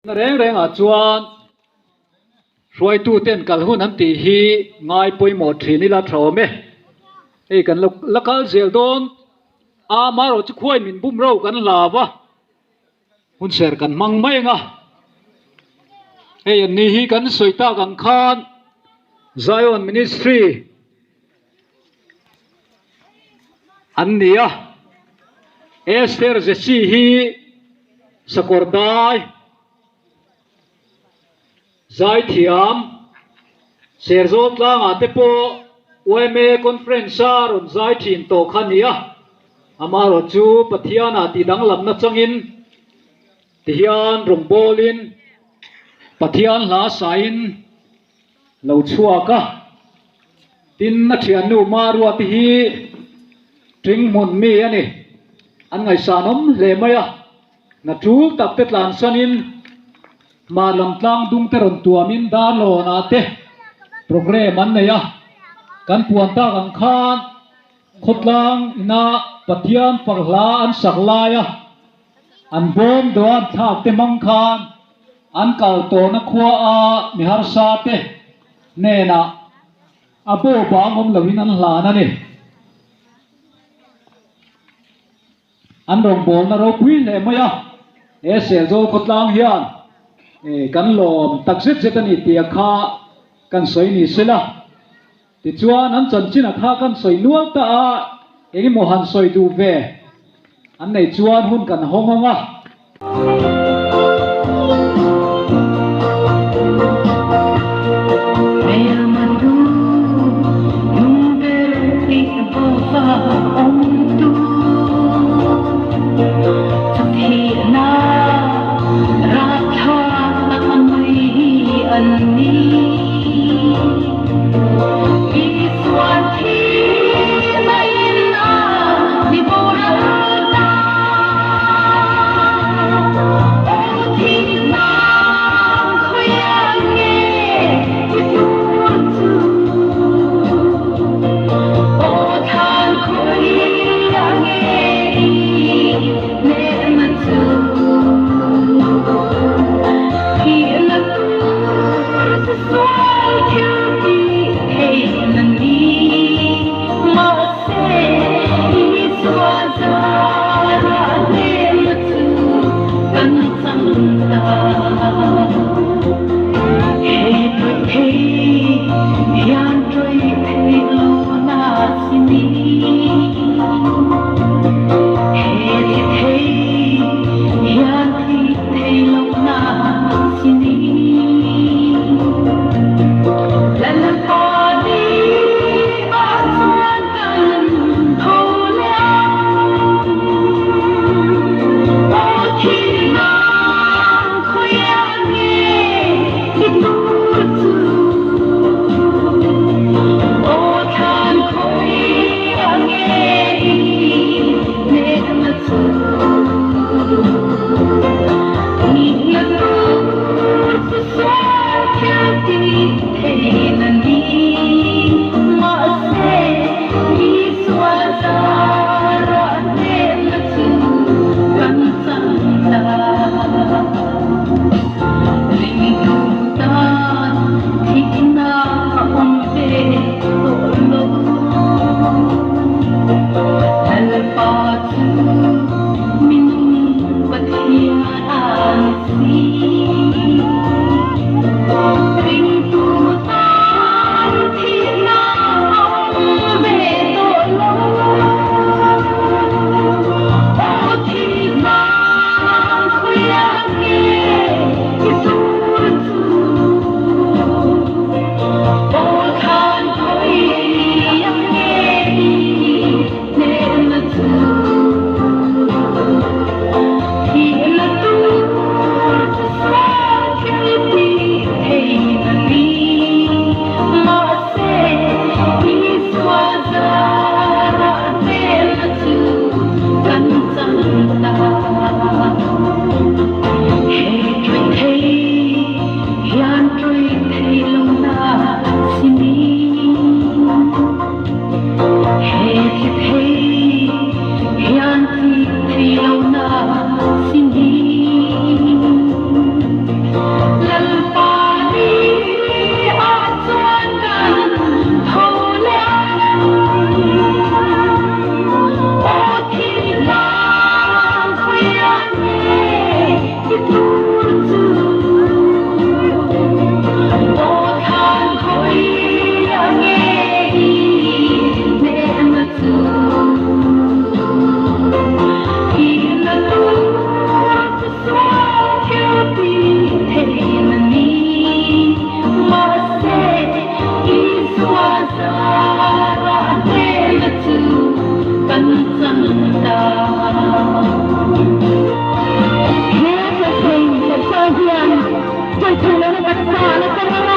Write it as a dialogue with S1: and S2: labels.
S1: Na reng rengah chuan hruaituten kal hun an tih hi ngai pawimawh thin ila tha awm e. Hei kan lo la kal zel dawn a, amaherawh chu khuai min bum ro kan hlau a, hun ser kan hmang mai ang a. Hei an ni hi kan sawi tak ang khan Zion Ministry an ni a, Esther Jesse hi sakawr dai zaithiam Serzawl tlangah te pawh yma conference a rawn zai thin tawh kha a ni a, amaherawh chu Pathianah tih danglamna changin tihian rawngbawlin Pathian hla sain Lo chhuak a, tin a thiannu Maruati hi ṭing hmun mi a ni. An ngaihsan awm hle mai a, hna ṭul tak te tlansanin hmar lam tlang dung te rawn tuamin Darlawnah te programme an nei a, kan puan tak ang khan khawtlang ina Pathian fak hla an sak laia an bawm dawh an thlak te hmang khan An kal tawhna khua a mi harsa te hnenah a bo bang awm loin an hlan a ni. An rawngbawlna ropui hle mai a, he Serzawl khawtlang hian kan lawm tak zet zet a ni tia kha kan sawi ni sela. Tichuan an chanchin a kha kan sawi nual ta a, engemaw han sawi duh ve an nei chuan hun kan hawng ang a.
S2: Sawi thei lo na taksa a la tam a.